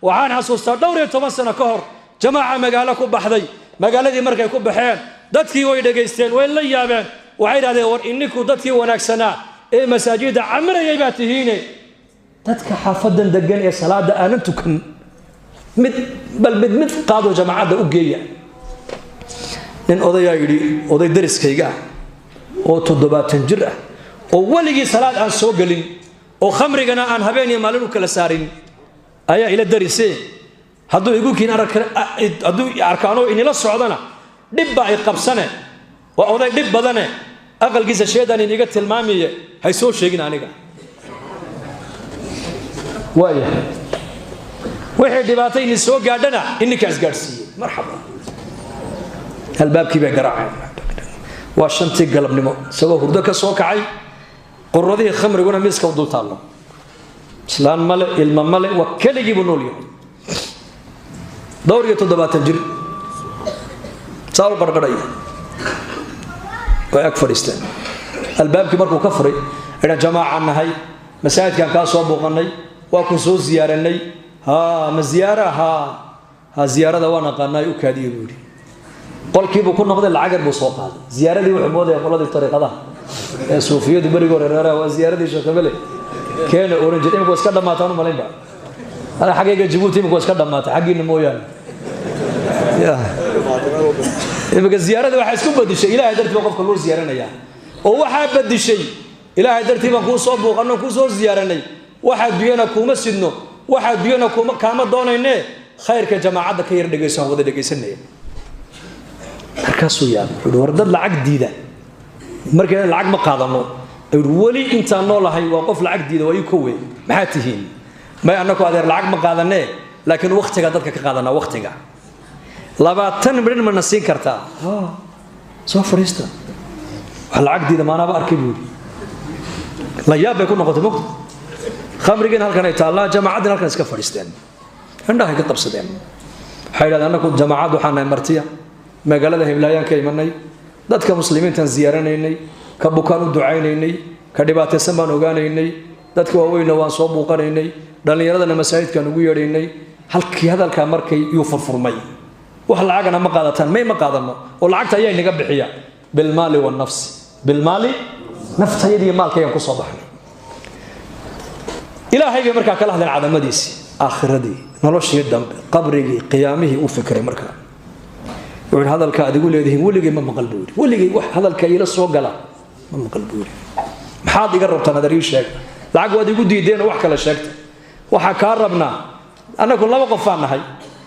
Waxaan xasuustaa dhowr iyo toban sano ka hor jamaaca magaalo ku baxday. Magaaladii markay ku baxeen, dadkii way dhegaysteen, way la yaabeen. Waxay idhahdeen, "War ininku dadkii wanaagsanaa ee masaajidda camirayay baa tihiine, dadka xaafadan degan ee salaada aanan tukan mid bal mid mid qaado, jamaacadda u geeya." Nin odayaa yidhi, "Oday dariskayga ah oo 70 jir ah oo weligii salaad aan soo gelin oo khamrigana aan habeen iyo maalin u kala saarin ayaa ila darise. Hadduu igu kiin, hadduu arkaanoo inila socdana dhib baa i qabsane. Waa oday dhib badane, aqalkiisa sheedaan iniga tilmaamiye, hay soo sheegin aniga." Waayahay, wixii dhibaato idin soo gaadhana ininkaas gaadhsiiyey. Marxaba. Albaabkii bay garaaceen. Waa 5tii galabnimo, isagoo hurdo ka soo kacay, quradihii khamriguna miiska u dul taallo. Islaan male, ilma male, waa keligii buu nool yahay, dhowr iyo 70 jir, saa u qarqarhaya. Way ag fadhiisteen. Albaabkii markuu ka furay, idhan, "Jamaacaan nahay, masaajidkaan kaa soo booqannay, waa ku soo ziyaaranay." "Ha, ma ziyaara? Ha ha, ziyaarada waan aqaanaa, u kaadiye," buu yidhi. Qolkiibuu ku noqday, lacag yar buu soo qaaday. Ziyaaradii wuxuu moodaya qoladii tariiqadaha ee suufiyadu berigii hore reeraha waa ziyaaradii sheekhabele keena oran jir. Imika waa iska dhammaataan u malaynba. Ana xaggayga Jabuuti imika waa iska dhammaatay, xaggiina mooyaane. Imika ziyaaradii waxaa isku badishay Ilaahay dartii baa qofka loo ziyaaranayaa, oo waxaa badishay Ilaahay dartii baan kuu soo buuqanno, kuu soo ziyaaranay. Waxaa dunyana kuuma sidno, waxaa dunyana kuma kaama doonayne, khayrka jamaacadda ka yar dhegayso, aan wada dhegaysanaya. Markaasuu yaabay. Wuxuu war dad lacag diida markay lacag ma qaadano. Ayuu weli intaan noolahay waa qof lacag diida, waa ii kowe. "Maxaa tihiin?" "May, annaku adeer lacag ma qaadanee, laakiin waktiga dadka ka qaadanaa. Waktiga 20 midhin mana siin kartaa? Soo fadhiista." "Wax lacag diida maanaaba arkay," buu yidhi. La yaab bay ku noqotay mogta. Khamrigiina halkan ay taallaa, jamaacaddiina halkan iska fadhiisteen, indhahay ka qabsadeen. Waxay yidhahdeen, "Annaku jamaacad waxaan nahay martiya, magaalada Heblaayaan ka imanay, dadka muslimiintaan ziyaaranaynay, ka bukaan u ducaynaynay, ka dhibaataysan baan ogaanaynay, dadka waaweynna waan soo buuqanaynay, dhallinyaradana masaajidkaan ugu yeedhaynay." Halkii hadalkaa markay yuu furfurmay. "Wax lacagana ma qaadataan?" "May, ma qaadano." "Oo lacagta ayaa inaga bixiya?" "Bilmaali wannafsi, bilmaali, naftayadiiyo maalkaygaan kusoo baxnay." Ilaahay bay markaa kala hadleen, cadamadiisii, aakhiradii, noloshii dambe, qabrigii, qiyaamihii. U fikray markaa. Wuxuu yidhi, "Hadalka aad igu leedihiin weligay ma maqal," buu yidhi. "Weligay wax hadalka iila soo gala ma maqal," buu yidhi. "Maxaad iga rabtaan? Adar ii sheega. Lacag waad igu diideen oo wax kale sheegta. Waxaa kaa rabnaa, annagu laba qofaan nahay,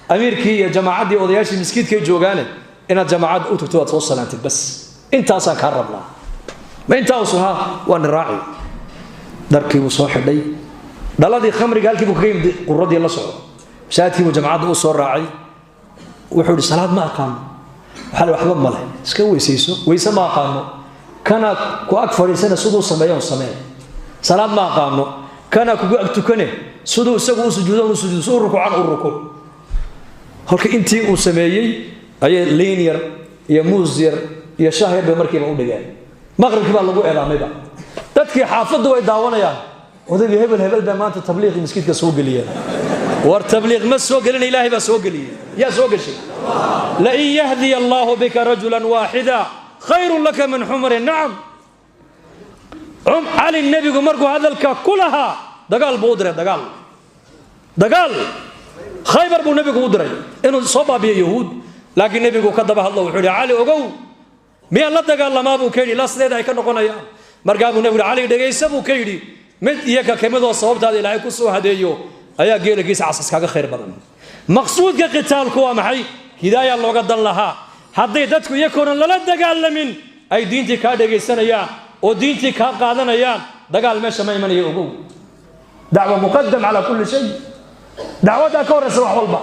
amiirkii iyo jamaacaddii odayaashii miskiidkay joogaane, inaad jamaacadda u tagto, waad soo salaantid, bas intaasaan kaa rabnaa." "Ma intaasu? Ha, waa raaci." Dharkii buu soo xidhay, dhaladii khamriga halkii buu kaga yimid, quradii la soco. Masaajidkii buu jamacadda u soo raacay. Wuxuu yidhi, "Salaad ma aqaano." Waxaa la, "Waxba male, iska weysayso." "Weyse ma aqaano." "Kana ku ag fadhiisana siduu sameeyo un samee." "Salaad ma aqaano." "Kana kugu ag tukane, siduu isagu u sujuudo u sujuudo, siduu rukuucan u rukuuc." Halka intii uu sameeyey ayay liin yar iyo muus yar iyo shah yar bay markiiba u dhigeen. Maqribkii baa lagu eedaamayba. Dadkii xaafaddu way daawanayaan. "Odaygii hebel hebel baa maanta tabliiqii miskiidka soo geliyeen." War tabliiq ma soo gelina, Ilaahay baa soo geliyey. Yaa soo geshay? لئن يهدي الله بك رجلا واحدا خير لك من حمر النعم. Cali nebigu markuu hadalka ku lahaa, dagaal buu u diray, dagaal, dagaal Khaybar buu nebigu u diray inuu soo baabiyo Yahuud. Laakiin nebigu ka daba hadlo, wuxuu yidhi, "Cali ogow, miyaan la dagaalamaa?" buu ka yidhi. Ilaa sideeda ay ka noqonayaan. Markaa buu nebigu yidhi, "Cali dhegaysa," buu ka yidhi, "mid iyo ka kamidoo sababtaada Ilaahay ku soo hadeeyo ayaa geelagiisa casas kaaga khayr badan." Maqsuudka qitaalku waa maxay? Hidaaya looga dan lahaa. Hadday dadku iyakoona lala dagaalamin ay diintii kaa dhegaysanayaan oo diintii kaa qaadanayaan, dagaal meesha ma imanayo. Ogow, دعوة مقدم على كل شيء. Dacwaddaa ka horraysa wax walba.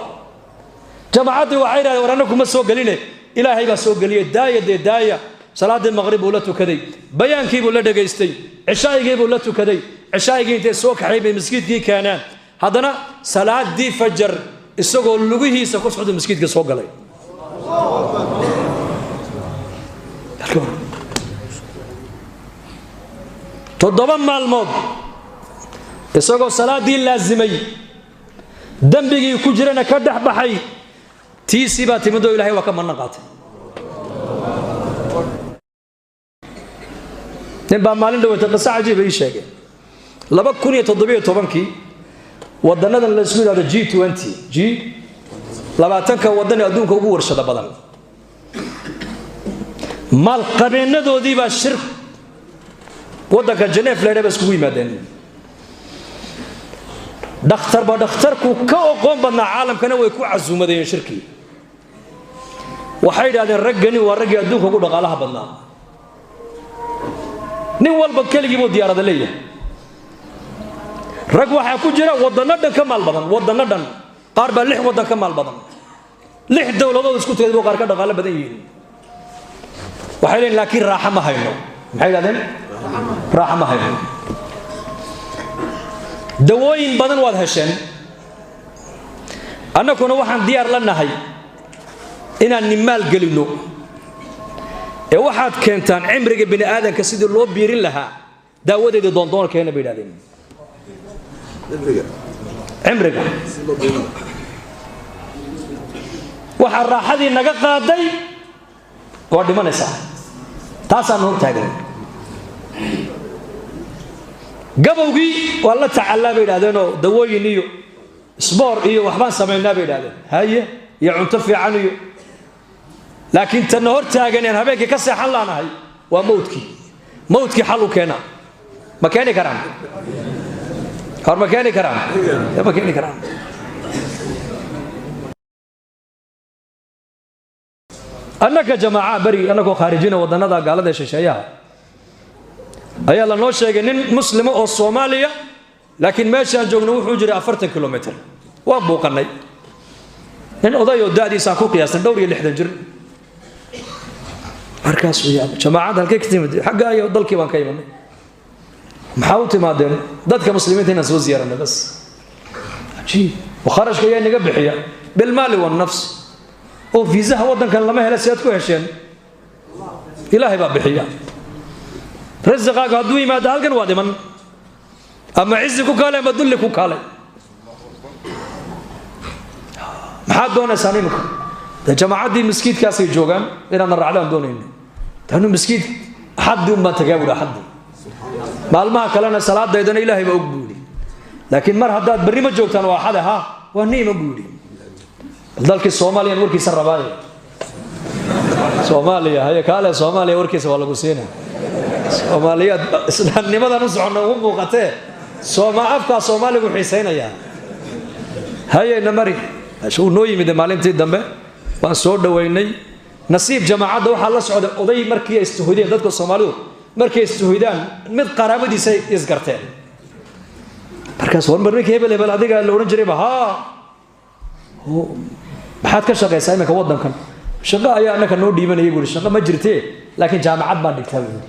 Jamaacaddii waxay yidhahdeen, "War annagu ma soo geline, Ilaahay baa soo geliyey, daaya dee, daaya." Salaaddii maqrib buu la tukaday, bayaankii buu la dhegaystay, cishaa'igii buu la tukaday. Cishaa'igii intay soo kaxay bay maskiidkii keeneen. Haddana salaadii fajar isagoo lugihiisa ku socda maskiidka soo galay. 7 maalmood isagoo salaadii laasimay. Dembigii ku jirana ka dhex baxay, tiisii baa timidoo Ilahay waa ka manno qaatay. Nin baa maalin dhaweyta qiso cajiiba ii sheegay. 2017kii waddannadan la isku yidhahdo G20, G20-ka waddan ee adduunka ugu warshada badan, maalqabeennadoodii baa shir waddanka Geneef la yidhaha ba iskugu yimaadeen. Dhakhtarba dhakhtarku ka oqoon badnaa caalamkana way ku casuumadeen shirkii. Waxay yidhahdeen raggani waa raggii adduunka ugu dhaqaalaha badnaa, nin walba keligii buu diyaarada leeyahay. Rag waxaa ku jira waddanno dhan ka maal badan, waddanno dhan, qaar baa 6 waddan ka maal badan, 6 dowladood isku tagay buu qaar ka dhaqaalo badan yihiin. Waxay leeyihin laakiin raaxo ma hayno. Maxay yidhahdeen? Raaxo ma hayno. Dawooyin badan waad hesheen, annaguna waxaan diyaar la nahay inaan nimaal gelinno, ee waxaad keentaan cimriga bini aadanka sidii loo biirin lahaa daawadeedii doondoonkeena bay yidhahdeen. Cimriga waxaa raaxadii naga qaaday waa dhimanaysaa, taasaanu hor taagan. Gabowgii waa la tacallaa bay yidhahdeenoo dawooyin iyo sboor iyo waxbaan samaynaa bay yidhahdeen, haye iyo cunto fiican iyo, laakiin tanna hor taaganeen habeenkii ka seexan laanahay waa mawdkii. Mawdkii xal u keena ma keeni karaan? Hor ma keeni karaan? Ma keeni karaan. Annaka jamaaca beri annagoo khaarijina waddannada gaalada shisheeyaha ayaa la noo sheegay nin muslima oo Soomaaliya, laakiin meeshaan joogno wuxuu jiray 40 kilomitr. Waa buuqannay nin oday oo da'diisaan ku qiyaasnay dhowr iyo 60 jir. Markaasuu yaabay, jamaacadda halkay ka timid? Xagga iyo dalkii baan ka imanay. Maxaa u timaadeen? Dadka muslimiinta inaan soo ziyaaranay bas. Cajiib. Kharashka ayaa inaga bixiya bilmaali wannafs, oo fiisaha waddankan lama hela, si aad ku hesheen? Ilaahay baa bixiya. Rasiqaagu hadduu yimaado halkan waad iman, ama cizi ku kaale ama dulli ku kaale. Maxaad doonaysaan imika? Dee jamaacaddii maskiidkaasay joogaan, inaadna raacdaan doonayna. Tanu maskiid axaddii un baan tagaa buuhi, axaddii. Maalmaha kalena salaadaydana Ilaahay baa og buu yidhi, laakiin mar haddaad berri ma joogtaan waa axade, ha waa niima buu yidhi. Bal dalkii Soomaaliyan warkiisa rabaaye, Soomaaliya haye kaale, Soomaaliya warkiisa waa lagu siina. Soomaaliyaad islaamnimadan u soconna ugu muuqatee, sooma afkaa Soomaaligu xiisaynayaa. Hayeyna mari uu noo yimid maalintii dambe, waan soo dhoweynay. Nasiib jamaacadda waxaa la socday oday. Markii ay istuhudeen dadka Soomaalidu, markay istuhudaan mid qaraabadiisay isgarteen. Markaas warmar ninkii hebel hebel adiga la odhan jirayba, haa, maxaad ka shaqaysaa iminka waddankan? Shaqo ayaa annaka noo dhiibanayay buuri. Shaqo ma jirtee, laakiin jaamacad baan dhigtaa buuri.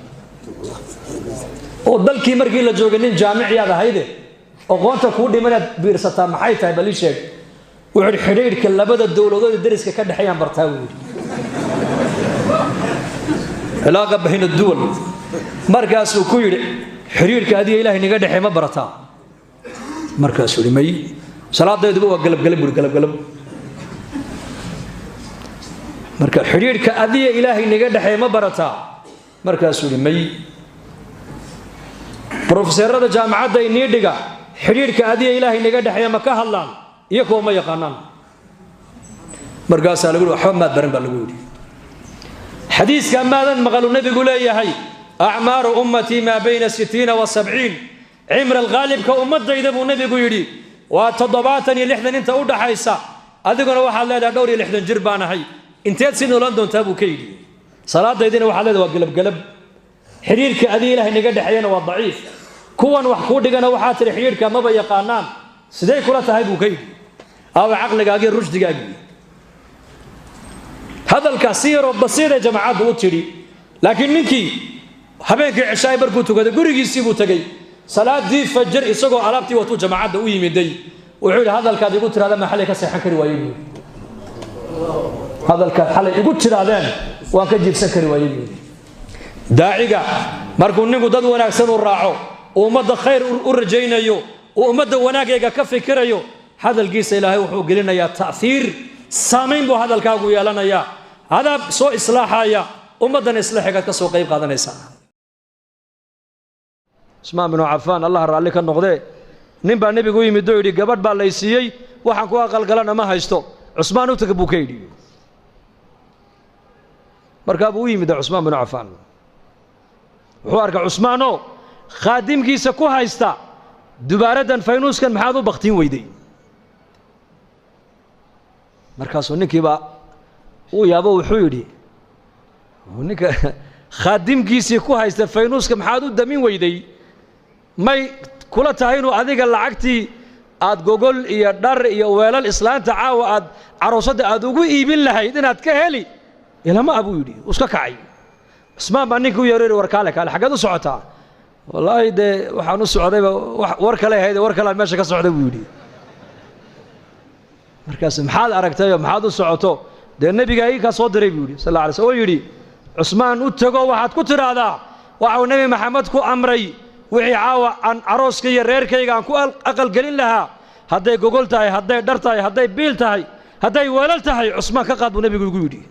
Oo dalkii markii la joogay nin jaamiciyaad ahayde, aqoonta kuu dhimanaad biirsataa maxay tahay? Bal ii sheeg. Wuxuu yidhi xidhiidhka labada dowladood ee dariska ka dhexeeyaan bartaa buu yidhi, cilaaqa bayna duwal. Markaasuu ku yidhi xidhiidhka adiga Ilaahay naga dhexeey ma barataa? Markaasuu yidhi may, salaadayduba waa galabgalab buuri, galabgalab. Marka xidhiidhka adiga Ilaahay naga dhexeey ma barataa? Markaasuu yidhi may. Brofeseerada jaamacadda inii dhiga xidhiidhka adiga Ilaahay naga dhexeeya ma ka hadlaan? Iyakoo ma yaqaanaan. Markaasaa lagu yidhi waxba maad baran baa lagu yidhi. Xadiiska maadan maqalu nebigu leeyahay acmaaru ummatii maa bayna 60 wa 70, cimra alghaalibka ummadayda buu nebigu yidhi waa 70 iyo 60 inta u dhaxaysa. Adiguna waxaad leedahay dhowr iyo 60 jir baan ahay, inteed si noolaan doontaa buu ka yidhi. Salaadaydina waxaad leedahay waa galabgalab, xidhiirka adiga Ilaahay naga dhexeeyana waa daciif, kuwan wax kuu dhigana waxaa tidhi xidhiirka maba yaqaanaan, sidee kula tahay buu ka yidhi. Aawa caqligaagii, rushdigaagii? Hadalkaa si yaroo basiiday jamaacaddu u tidhi, laakiin ninkii habeenkii cishaay markuu tukaday gurigiisii buu tegey. Salaadii fajr isagoo alaabtii watuu jamaacadda u yimiday, wuxuu yidhi hadalkaad igu tirahdeen ma xalay ka seexan kari waayey buu yidhi. Hadalkaad xalay igu tirahdeen waan ka jiibsan kari waayey buu yidhi. Daaciga markuu ninku dad wanaagsan u raaco, uu ummadda khayr u rajaynayo, uu ummadda wanaagayga ka fikirayo, Hadalkiisa Ilaahay wuxuu gelinayaa ta'hiir, saamayn buu hadalkaagu yeelanayaa. Adaa soo islaaxaya ummaddan, islaaxigaad ka soo qayb qaadanaysaa. Cusmaan binu Cafaan, Allah raalli ka noqdee, nin baa nebigu u yimid oo yidhi: "Gabadh baa lay siiyey, waxaan ku aqalgalana ma haysto, Cusmaan u taga," buu ka yidhi. Markaa buu u yimid Cusmaan binu Cafaan. Wuxuu arkay Cusmaanoo khaadimkiisa ku haysta dubaaraddan, faynuuskan maxaad u baktiin weyday? Markaasuu ninkiibaa uu yaabo, wuxuu yidhi: "Ninka khaadimkiisii ku haysta faynuuska maxaad u damin weyday, may kula tahay inuu adiga lacagtii aad gogol iyo dhar iyo weelal islaanta caawa aad caroosadda aad ugu iibin lahayd inaad ka heli ilama a?" buu yidhi. Uu iska kacay. Cusmaan baa ninkii u yeero: "War kaale, kaale, xaggeed u socotaa?" "Wallaahi dee waxaan u socdayba war kale ahayd, war kalean meesha ka socda," buu yidhi. Markaas "Maxaad aragtayo? Maxaad u socoto?" "Dee nebigaa ii kaa soo diray," buu yidhi, sal alla alay sl, oo yidhi: 'Cusmaan u tego, waxaad ku tidhaahdaa waxau Nebi Maxamed ku amray wixii caawa aan carooska iyo reerkayga aan ku aqalgelin lahaa, hadday gogol tahay, hadday dhar tahay, hadday biil tahay, hadday weelal tahay, Cusmaan ka qaad buu nebigu igu yidhi.'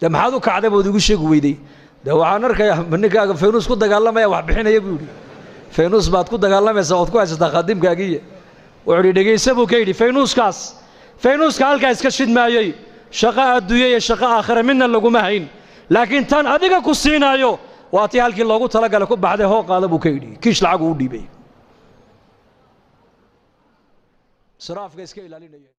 Dee maxaad u kacday bood igu sheegi weyday?" "Dee waxaan arkayaa ninkaaga faynuus ku dagaalamaya, wax bixinaya," buu yidhi. "Faynuus baad ku dagaalamaysaa ood ku haysataa khaadimkaagiiya." Wuxuu yidhi: "Dhegaysa," buu ka yidhi, "faynuuskaas, faynuuska halkaa iska shidmaayey, shaqo adduunya iyo shaqo aakhira midna laguma hayn, laakiin tan adiga ku siinaayo waa tii halkii loogu talagalay ku baxday, hoo qaada," buu ka yidhi. Kiish lacag uu u dhiibay, siraafka iska ilaalinaya.